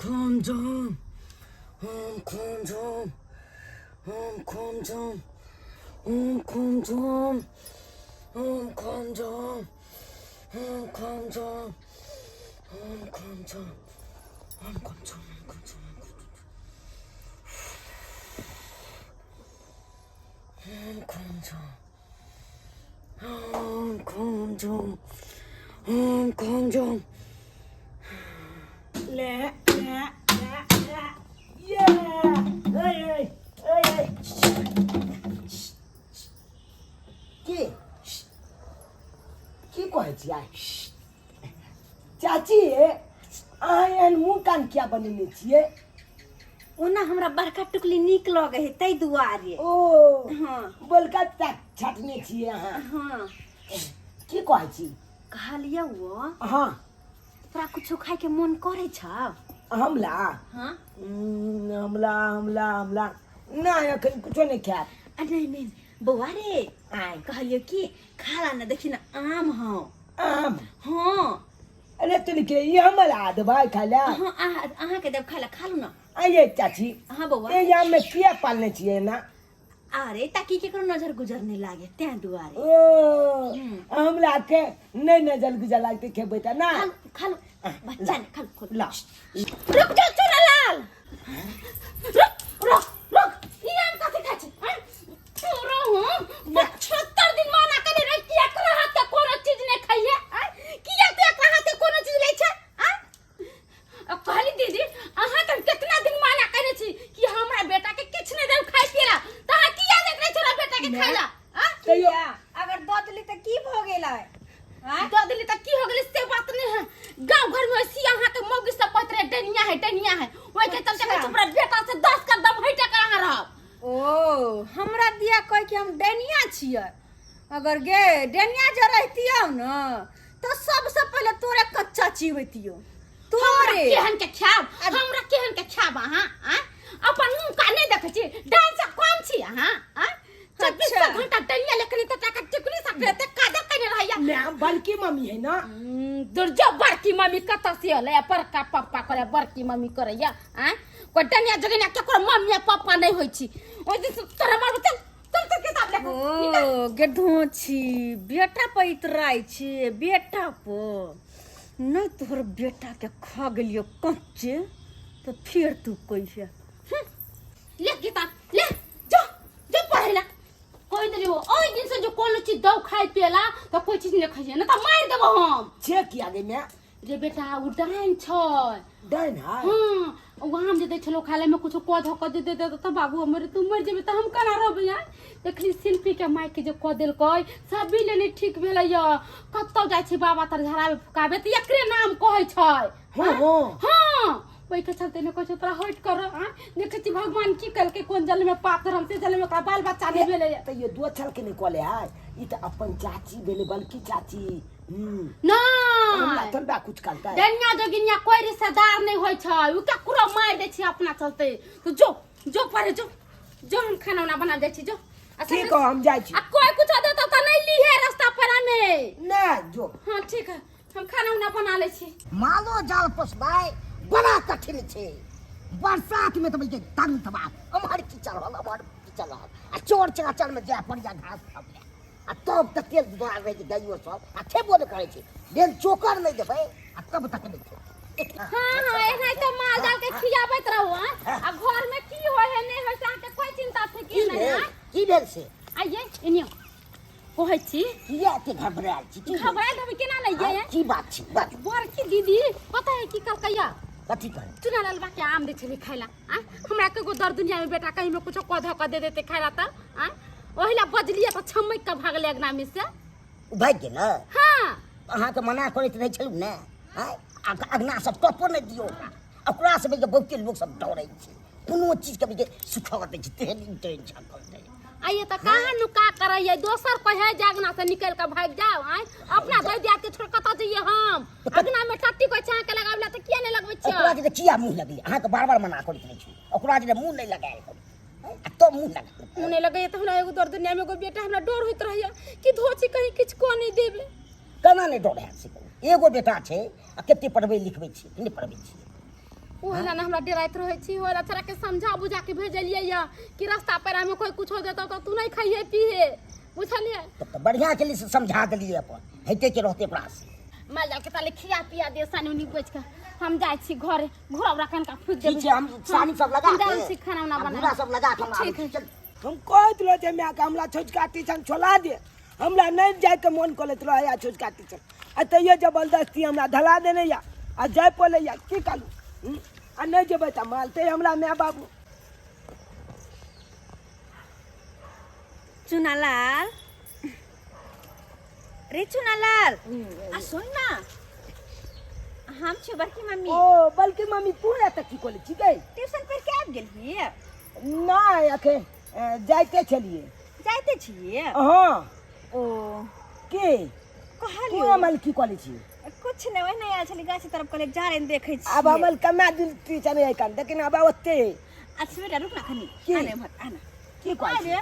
खूम झूम ओम खूम झूम ओम खूम झूम ओम खूम झूम ओम खूम झूम ओम खूम झूम ओम खूम झूम ओम खूम झूम ओम खूम झूम ओम खूम झूम ओम खूम झूम ओम खूम झूम ले ले ले ले ये ए ए ए की की कहै छियै चाची अहाँ एहन मुँह कान किया बनेने छियै ओना हमरा बड़का टुकली नीक लगे है ताहि दुआरे ओ हाँ बलका छाटने छियै अहाँ हाँ की कहै छी कहलियौ वो हाँ तोरा कुछो खाय के मन करे छौ हमला हाँ हमला हमला हमला नहि एखन कुछो नहि खायब आ नहीं नहीं बौआ रे आय कहलियौ कि खाला ना देखी ना आम हौ आम हाँ अरे तुलके ई हमरा देबै खाय लए हाँ अहाँ के देब खाय ला खा लू ना आइए चाची हाँ बौआ ए आम में किया पालने छियै ना अरे ताकि केकरो नजर गुजर नहीं लागे तें दुआरे ओ हमरा के नहीं नजर गुजर लागते खेबै त ना खा लू खा लू बच्चा ने खा लू खा लू। ला रुक जा चुनालाल रुक रुक रुक ई आम कथी खाइ छै आँय? तोरो हम 75 दिन मना केने रही कि एकरा हाथ के कोनो चीज नहि खाइहे आँय? किया तू एकरा हाथ के कोनो चीज लै छै आँय? अब कहली दीदी अहाँ के हम कितना दिन मना केने छी कि हमरा बेटा के किछु नहि देब खाइ पिए ला तऽ अहाँ किया देत रहै छी हमरा बेटा के खाइ ला आँय? तैयो किया? अगर दऽ देली तऽ की भऽ गेलै आँय? दऽ देली तऽ की हो गेलै से बात नहि है गांव घर में वैसी अहाँ के मौगी सब कहैत रहे डनिया है डनिया है ओहि के चलते कहै छी हमरा बेटा से 10 कदम हटि कऽ अहाँ रहब ओ हमरा दिया कहै कि हम डैनिया छियै अगर गे डैनिया जे रहितियौ ने तऽ सबसँ पहिले तोरे कच्चा चिबैतियौ हमरा तोरे केहन के खायब हमरा केहन के खायब अहाँ आँय? अपन मुंह का नहीं देखै छी डांस कम छी अहाँ आँय? 24 अच्छा। घंटा डनिया लेकिन त टाका टिकली सब रहते काजर कने रहैया मैम बल्कि मम्मी है ना दुर्जो बड़की मम्मी कतऽ से एलै आ बड़का पप्पा करे बड़की मम्मी करैया आँय कोइ डनिया जोगिनिया केकरो मम्मी आ पप्पा नहि होइ छी ओहि दिन से तोरा मारबो चल चल चल किताब ले ओ गेढो छी बेटा पर इतराइ छी बेटा पर नहि तोहर बेटा के खा गेलियो कच्चे तऽ फेर तू कहिया ले किताब ले जो जो पढ़े ला कोई देली वो ओइ दिन से जो कोनो चीज दौ खाए पिएला तो कोई चीज नहीं खाइए ना तो मार देबो हम छे किया गे मैं रे बेटा उ डाइन छै डाइन है हाँ ओ आम जे दै छलो खाय में कुछो कऽ धऽ कऽ जे दे देतौ तऽ बाबू हमर तू मरि जेबै तऽ हम केना रहबै आँय देखली शिल्पी के माय के जे कऽ देलकै सब भी लेने ठीक भेलै यऽ कतौ जाइ छै बाबा तर झड़ाबे फुकाबे तऽ एकरे नाम कहै छै हाँ हाँ हाँ ओहि के चलते ने कहै छै तोरा हटि कर आँय देखै छी भगवान की केलकै कोन जल में पाप धरम से जल में ओकरा बाल बच्चा नहि भेलै तैयो दो छल के नहीं कहले है ई तऽ अपन चाची भेलै बल्कि चाची नहि तोरा कुछ करता है डनिया जोगिनिया कोई रिश्तेदार नहीं होइ छै उ ककरो मारि दै छै अपना चलते तो जो जो पढ़े जो जो हम खाना उना बना जाइ छी जो आ ठीक हो हम जाइ छी आ कोई कुछ देतो त नहीं लीहे रास्ता पर में नहीं जो हां ठीक है हम खाना उना बना लै छी मालो जाल पोसनाइ बड़ा कठिन छै बरसात में तऽ बुझियौ तंग तबाह एम्हर कीचड़ रहल एम्हर कीचड़ रहल आ चोर चाचर में जाय पड़िया घास खाबै आ तब तते दुआर रहै छै गाइयो सब आ खेबो नहि करै छै बेल चोकर नहि देबै आ तब तक नहि खेतै हाँ हाँ एना तो माल जाल के खियाबैत रहू हाँ? आ घर में की होय है नहीं होय से अहाँके कोई चिंता की फिकिर नहीं भेल हाँ? की भेल से आइए एनियो कहै छी किया एते घबरायल छी की भेल? घबरायल रहबै केना नहीं आँय, ये की बात छी बाजू बड़की दीदी पता है की कहलकै कथी कहै चुना लालबा के आम दै छली खाय ला आँय हमरा के एगो दर दुनिया में बेटा कहीं में कुछो कऽ धऽ कऽ दे देते खाय ला तऽ आँय ओहि ला बजलियै तऽ छमकि कऽ भागलै अगना में से ओ भागि गेल हाँ अहाँके मना करैत रहै छलहुँ ने आँय अगना सब टपो नहि दियौ ओकरा ओकरा सबके बहुते लोक सब डरै छै कोनो चीजके भी सुखऽ दै छै तेहन इंटेन छकल दै आइए तऽ कहाँ नुका करैयै दोसर कहै जे अगना से निकलि कऽ भागि जाओ आँय अपना दई दियाद के छोड़ कतऽ जइयै हम अगना में टट्टी कहै छै अहाँके लगाबै ला तऽ किया नहि लगबै छियै ओकरा जे किया मुँह लगैए अहाँके बार बार मना करैत रहै छी ओकरा जे मुँह नहि लगायल करू आ तो मुँह लगा मुँह नहि लगैए तऽ हमरा एगो दर दुनिया में एगो बेटा हमरा डर होइत रहैए कि धोची कहीं किछु कऽ नहि देबै केना नहि डर हैत से कहू एगो बेटा छै आ कते पढ़बै लिखबै छियै नहि पढ़बै छियै ओहिला ने हमरा डराइत रहै छी। ओहिला छोरा के समझा बुझा के भेजलियै या कि रास्ता पेरा में कोई कुछ हो देतौ तऽ तू नहीं खाइहे पीहे, बुझलियै? तब तऽ बढ़िया के लिए समझा देलियै, अपन हेते के रहते ओकरा से। माल जाल के ताले खिया पिया दे, सानी उनी गोच के हम जाइ छी घरे, घोड़ा उड़ा कनका फूक ठीक देबै। छै, हम सानी सब लगा हम के जाइ छी खाना उना आ बना भूरा सब लगा के हम आबै ठीक छी। है। चल। हम कहैत रह जे मायके हमरा छोटका टीशन छोड़ा दे, हमरा नहि जाइके मोन करैत रहैए छोटका टीशन, आ तैयो जबरदस्ती हमरा धरा देने यऽ आ जाय पड़ैए। की करू? आ नहि जेबै तऽ मारतै हमरा माय बाबू। चुनालाल रे, चुनालाल, आ सुन ना, हम छी बड़की मम्मी। ओ बल्कि मम्मी, तू एतऽ की करै छी गै? ट्यूशन पढ़ के आबि गेलही? नहि, अखन जाइते छलियै। जाइते छियै? हँ। ओ की तू कहलियौ अमल की करै छी? कुछ नहि, ओहिना आयल छली गाछ तरफ, कहलियै जारनि देखै छी। आब अमल कमा दिल टीशन है कन, लेकिन आब ओते। अच्छा बेटा, रुक ना खनी। की? आने इम्हर आना। की कहै छी? अरे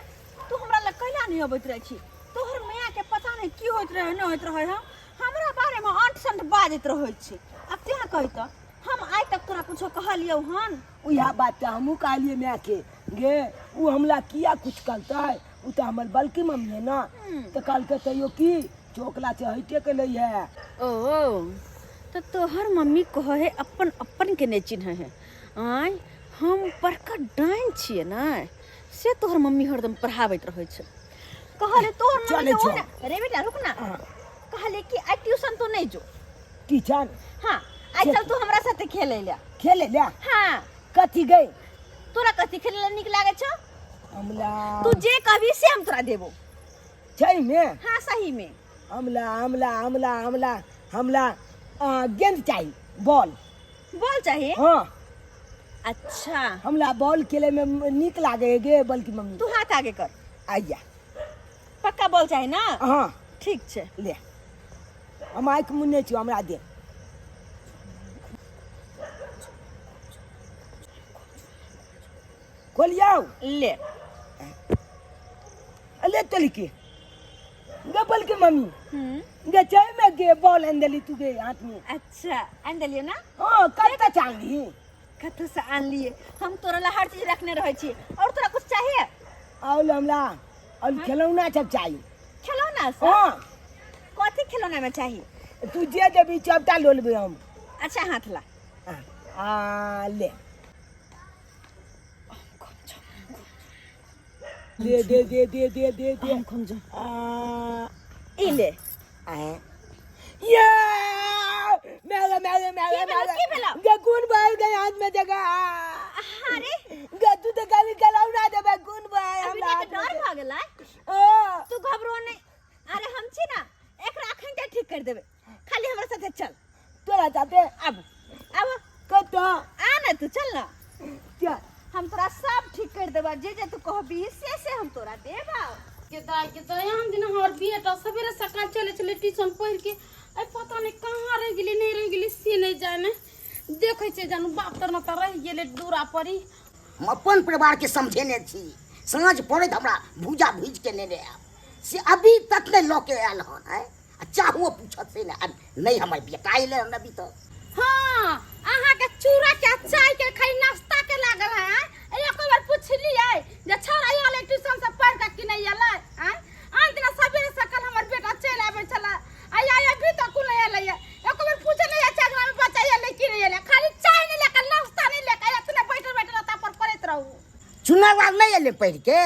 तू हमरा लग कैला नहीं अबैत रहै छी? तोहर माय के पता नहीं की होइत रहे, नहि होइत रहे, हम हमरा बारे में अंट संट बाजैत रहै छी। आब तें कहि तऽ हम आइ तक तोरा कुछो कहलियौ हन? उएह बात तऽ हमहूँ कहलियै मायके, गे ओ हमरा किया कुछ कहतै, ओ तऽ हमर बलकी मम्मी है ने। तऽ कहलकै तैयो की चोकला से हइटे के लै है। ओ तऽ तोहर मम्मी कहै है अपन अपन के नहि चिन्है है। आँय, हम बड़का डाइन छियै ने, से तोहर मम्मी हरदम पढ़ाबैत रहै छै। कहले तोहर मम्मी चलै के छौ। ओ ने रे बेटा, रुक ना। कहले कि आइ ट्यूशन तो नहीं जो। टीचर? हाँ, आइ चल तू हमरा साथे खेलै ले। खेले ले? हाँ। कथी गई? तोरा कथी खेलै ले नीक लागै छौ? हमला तू जे कहबी से हम तोरा देबो। छै में? हाँ, सही में। हमला हमला हमला हमला हमला गेंद चाहिए, बॉल। बॉल चाहिए? हाँ। अच्छा। हमला बॉल खेले में नीक लागे है गे बल्कि मम्मी। तू हाथ आगे कर। आइया। पक्का बॉल चाहिए ना? हाँ। ठीक छै। ले, हम आँखि मुन्ने छियौ, हमरा दे। खोलियौ? ले। ले तोली के गे बल्कि मम्मी। गे चाय में गे बॉल आनि देली तू गे हाथ में। अच्छा, आनि देलियै ना? हाँ, कतऽ से आनली? कतऽ से आनलियै? हम तोरा ला हर चीज रखने रहै छी। और तोरा कुछ चाहिए? और हमरा और खिलौना सब चाही। खिलौना सब? हाँ। कथी खिलौना में चाहिए? तू जे देबी सबटा लऽ लेबै हम। अच्छा, हाथ ला। आ ले दे दे दे दे दे दे दे। हम जो आ ई ले। आ ये मेरा मेरा मेरा। की भेलौ, मेरा की भेलौ? गे कोन भाई गए हाथ में जगह? अरे गे तू तो खाली खिलौना देबे, कोन भाई हमरा बेटा हाथ के में डर दे। भऽ गेलै? आ, तू घबरो नहीं, अरे हम छी ना, एकरा अखन ते ठीक कर देबै, खाली हमरा साथे चल। तोरा साथे? आब आब। कतऽ? आ ना, तू चल ना। चल। हम तोरा सब ठीक कर देबा, जे जे तू कहबी से से हम तोरा देबा। के दाय के दाय, हम दिन हमर बेटा सवेरे सकाल चले छलै ट्यूशन पढ़ि के, आइ पता नहि कहाँ रहि गेलै, नहि रहि गेलै से नहि जाने। देखै छियै जानू बाप तर ने तऽ रहि गेलै दूरा पर ही। हम अपन परिवारके समझेने छी, साँझ पड़ैत हमरा भूजा भूजि के नेने आयब, से अभी तक नहि लऽ के आयल हन। आँय, आ चाहो पूछत से नहि, आ नहि हमर बेटा अयलै हन अभी तक। हाँ, अहाँके चूड़ा के चाय के खाली नाश्ता के लागल है। आँय, एको बार पुछलियै जे छौड़ा आयल ट्यूशन से पढ़ि कऽ कि नहि अयलै? आँय, आन दिना सवेरे सकाल हमर बेटा चलि आबै छलै, आइ आइ अभी तक नहि अयलै। एको बेर पूछे नहि जाइ छै अंगना में बच्चा अयलै कि नहि अयलै। खाली चाय नहि लए कऽ, नाश्ता नहि लए कऽ, एतने बैठल बैठल ओतऽ पर करैत रहू। चुनाव नहि अयलै पढ़ि के?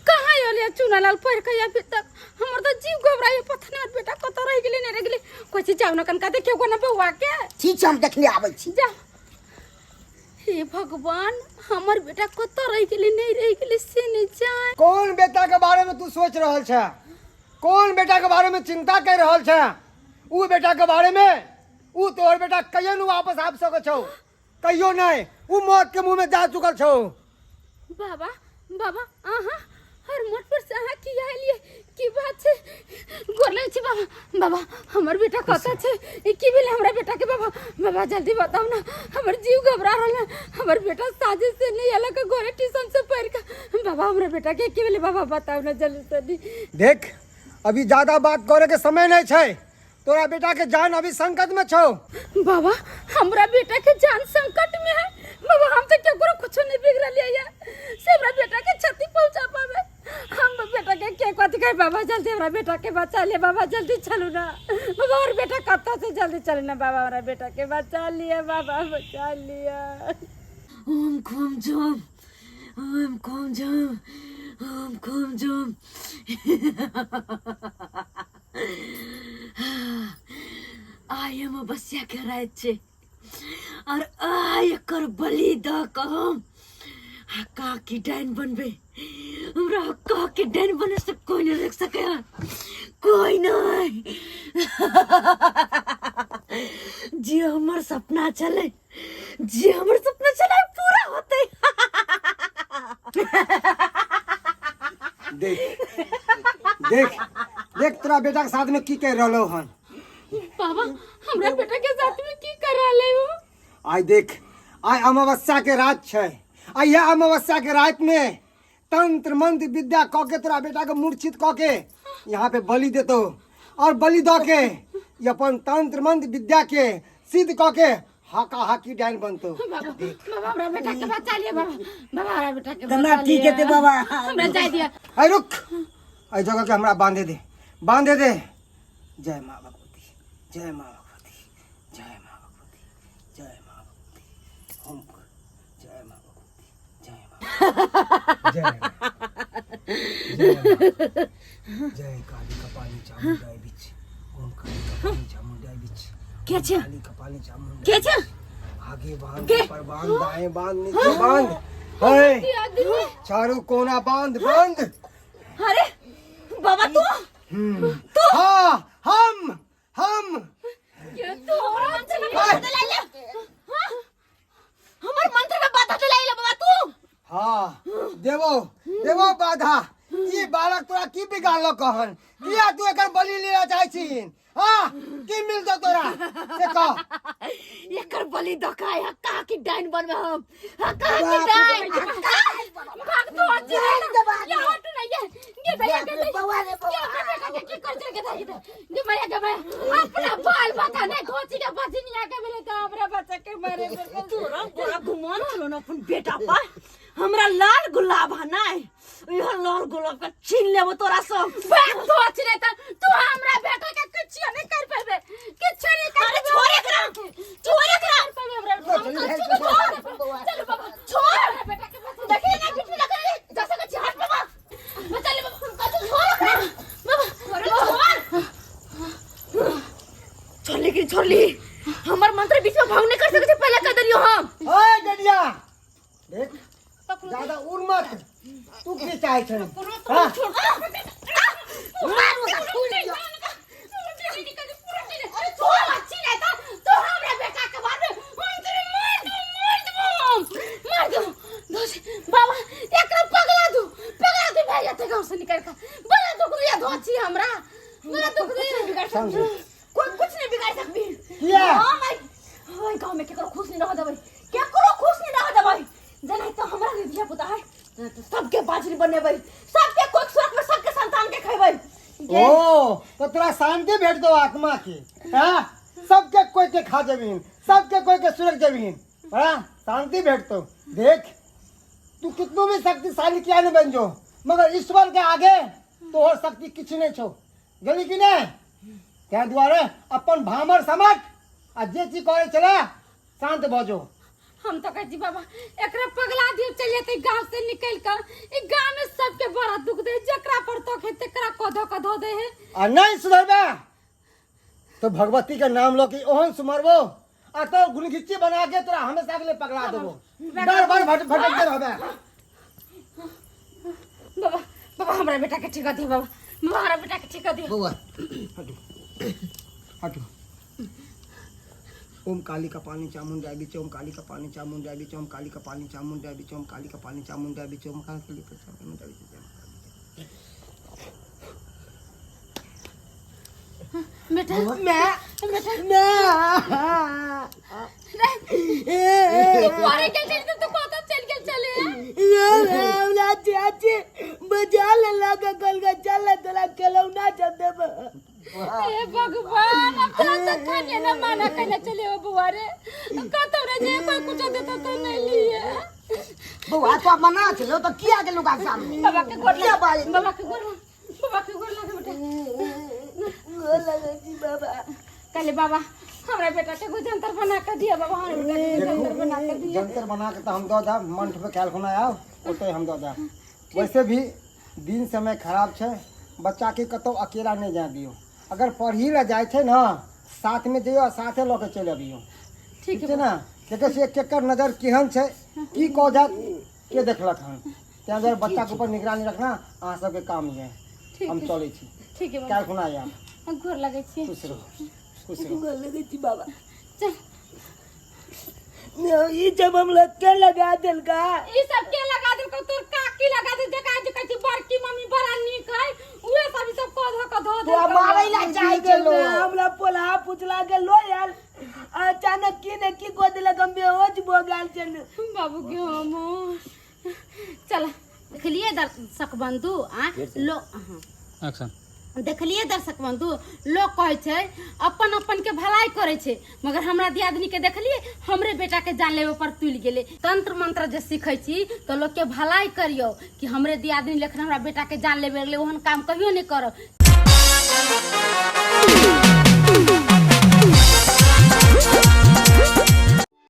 कहाँ अयलै चुनालाल पढ़ि कऽ अभी तक? हमर तऽ जीव घबराइए, पता नहि बेटा कतऽ रहि गेलै, नहि रहि गेलै। कहै छी जाउ ने कनका देखियौ कोना बौआ के। ठीक छै, हम देखने आबै छी। जा। हे भगवान, हमर बेटा कतऽ रहि गेलै, नहि रहि गेलै से नहि जान। कौन बेटा के बारे में तू सोच रहल छे? कौन बेटा के बारे में चिंता कर रहल छे? ऊ बेटा के बारे में? ऊ तोहर बेटा कहियो नहीं वापस आबि सकै छौ, कहियो नहीं। ऊ मौत के मुंह में जा चुकल छौ। बाबा, बाबा, अहाँ हर मोट पर से अहाँ की आएलियै? की बात छै? गोर लगै छी बाबा। बाबा, हमर बेटा कतऽ छै? ई की भेलै हमरा बेटा के? बाबा, बाबा, जल्दी बताउ ना, हमर जीव घबरा रहल है। हमर बेटा साझे से नहीं आयल घरे ट्यूशन से पढ़ि कऽ। बाबा, हमरा बेटा के की भेलै? बाबा, बताउ ना जल्दी से। देख, अभी ज्यादा बात करे के समय नहीं छै। तोरा बेटा के जान अभी संकट में छौ। बाबा, हमरा बेटा के जान संकट में है? बाबा जल्दी हमरा बेटा के बचा ले बाबा जल्दी चलू ना बाबा और बेटा कतऽ से जल्दी चलू ना बाबा हमरा बेटा के बचा लिअ बाबा बचा लिअ ओम खोम झोम ओम खोम झोम ओम खोम झोम आइ अमावस्या के राति छै और आइ एकर बलि दऽ कऽ हम आ काकी डाइन बनबै हमरा काकी डाइन बने से कोई नहीं रोक सके कोई नहीं जे हमर सपना छलै जे हमर सपना छलै पूरा होतै देख देख देख तोरा बेटा के साथ में की कह रहलो हन बाबा हमरा बेटा के साथ में की कर रहले हो आइ देख आइ अमावस्या के रात छै आ यह अमावस्या के रात में तंत्र मंत्र विद्या क के तोरा बेटा के मूर्छित क के यहाँ पे बलि देतो और बलि दऽ के ई अपन तंत्र मंत्र विद्या के सिद्ध क के हाका हाकी डाइन बनतो बाबा बाबा हमरा बेटा के बचा लिया बाबा बाबा हमरा बेटा के तऽ ना बचा ठीक लिअ। हेतै बाबा हमरा जाय दिया अरे रुक एहि जगह के हमरा बांधे दे बांधे दे जय माँ भगवती जय माँ भगवती जय माँ भगवती जय माँ भगवती हम जय माँ भगवती जय माँ जय जय जय काली कपाली चामुंडाई बिच ओम काली कपाली चामुंडाई बिच के छै काली कपाली चामुंडाई के छै आगे बांध ऊपर बांध दाएं बांध नीचे बांध है चारों कोना बांध बांध अरे बाबा तू हाँ हम हमर मंत्र में बाधा दिलाइले बाबा तू हाँ देवो देवो बाधा ई बालक तोरा की बिगाड़लो कहन किया तू एकर बलि लेला चाहै छीन हाँ की मिलतो तोरा से कह एकर बलि दका हक्का की डाइन बनबे हम हक्का की डाइन भाग तो अच्छी ये हट ना ये ये भैया के रे बौआ रे बौआ। ये अपना बेटा के की कर के दे ये भैया के भैया अपना बाल बच्चा नहीं घोची के बचनिया के मिले तो हमरा बच्चा के मारे तोरा बड़ा गुमान छलो न अपन बेटा पर हमरा लाल गुलाब है नाय इहो लाल गुलाब के छीन लेबो तोरा सब भाग तो अच्छी नहीं तो तू हमरा बेटा के कुछ नहीं कर पाबे कुछ नहीं कर अरे छोड़ एकरा छोड़ एकरा चलो बाबा छोड़ हमरा बेटा के बचा देखी ना बीच में लगा जा सके छी हट बाबा बचा ले बाबा छोड़ एकरा बाबा छोड़ छोड़ लेकिन छोड़ ली हमर मंत्र बीच में भंग नहीं कर सके छे पहले कह देलियो हम ओए डडिया देख ज्यादा उड़ मत तू की चाहे छन हाँ मारू का फूल दियो अरे छोड़ अच्छी नहीं तो तो हमरा बेटा के बारे में हम तेरे मार दो मार दो मार दो दोस्त बाबा एकरा पगला दो पगला दो भाई जाते गांव से निकल के बड़ा दुख दिया धोची हमरा बड़ा दुख दिया समझो कोई कुछ नहीं बिगाड़ सकबी किया? हाँ माई ओए गांव में केकरो खुश नहीं रह देबै केकरो खुश नहीं रह देबै जेना तो हमरा भी धिया पुता है तो सबके बाजरी बनेबै सबके कोख सुरक में सबके संतान के खेबै ओ तो तोरा शांति भेट दो आत्मा के हाँ सबके कोई के खा जबीन सबके कोई के सुरक जबीन हाँ शांति भेट दो देख तू कितनो भी शक्तिशाली किया नहीं बन जो मगर ईश्वर के आगे तोहर शक्ति किछु नहीं छो गेली कि नहीं ताहि दुआरे अपन भामर समझ आ जे चीज करे चला शांत भऽ जो हम तो कहै छी बाबा एकरा पगला दियो चल जेतै गांव से निकल कर ई गांव में सबके बड़ा दुख दे जकरा पर तो है तकरा कधो कधो दे है आ नहीं सुधरबे तो भगवती के नाम लो कि ओहन सुमरबो आ तो गुनघिच्ची बना के तोरा हमेशा के लिए पगला देबो डर भर भट भटकते रहबे बाबा बाबा हमरा बेटा के ठीक दियो बाबा बाबा हमरा बेटा के ठीक दियो बउआ हटू हटू ओम काली का पानी चामुंडा बिच ओम काली का पानी चामुंडा बिच ओम काली का पानी चामुंडा बिच ओम काली का पानी चामुंडा बिच ओम काली का चामुंडा बिच बेटा मैं बेटा मैं तू परे गेल चल तू कत चल गेल चले हमरा चाची बजा लेला के गल चल तोरा खेलौना जब देब हे भगवान अब तोरा तो खाने ना माना कहने चले हो बुआ रे कत रे जे कोई कुछ देता तो नहीं लिए बौआ तो मना छलो तो किया गेलु का सामने बाबा के गोर किया बाज बाबा के गोर बाबा बाबा के गोर लागे बेटा। गोर लगै छी बाबा। कहले बाबा हमरा बेटा के एगो जंतर बना के दिया बाबा, हमरा बेटा के एगो जंतर बना के दिया। जंतर बना के तऽ हम दऽ देब, मंठ पे काल्हि खुना आउ, ओतहि हम दऽ देब। वैसे भी दिन समय खराब छै, बच्चा के कतहु अकेला नहि जाय दियौ। अगर पढ़ी लए जाइ छै ने, साथ में जइयो आ साथे लऽ के चलि अबियौ। ठीक छै ने? देखै छियै केकर नजर केहन छै, की कऽ जायत के देखलक हन। ताहि दुआरे बच्चाके ऊपर निगरानी रखना अहाँ सबके काम यऽ। ठीक। हम चलै छी। ठीक है बाबा। काल्हि खुना आयब। गोर लगै छी। खुश रहू, खुश रहू। गोर लगै छी बाबा। चल। ई जब हम लग के लगा देलका। ई सब के लगा देलको? तोर काकी लगा दे, देखा जे कहै छी बड़की मम्मी बड़ा नीक है, उहे सब ई सब कह धो के धो तो देलको। मारै ला चाहै छै लोग। हमरा पोला पुछला के लो आयल, अचानक की ने की कऽ देलक, हम बेहोश भऽ गेल छल। बाबू के हम चल देखलिए दर्शक बंधु आ लो। हाँ। एक्शन। देखलिए दर्शक बंधु, लोग कहै छै अपन अपन के भलाई करै छै, मगर हमरा दियादनी के देखलिए हमरे बेटा के जान लेबे पर तुलि गेलै। तंत्र मंत्र जे सीखै छी तऽ लोग के भलाई करियौ कि हमरे दियादनी लेखन हमरा बेटा के जान लेबे गेलै, ओहन काम कहियो नहि करब।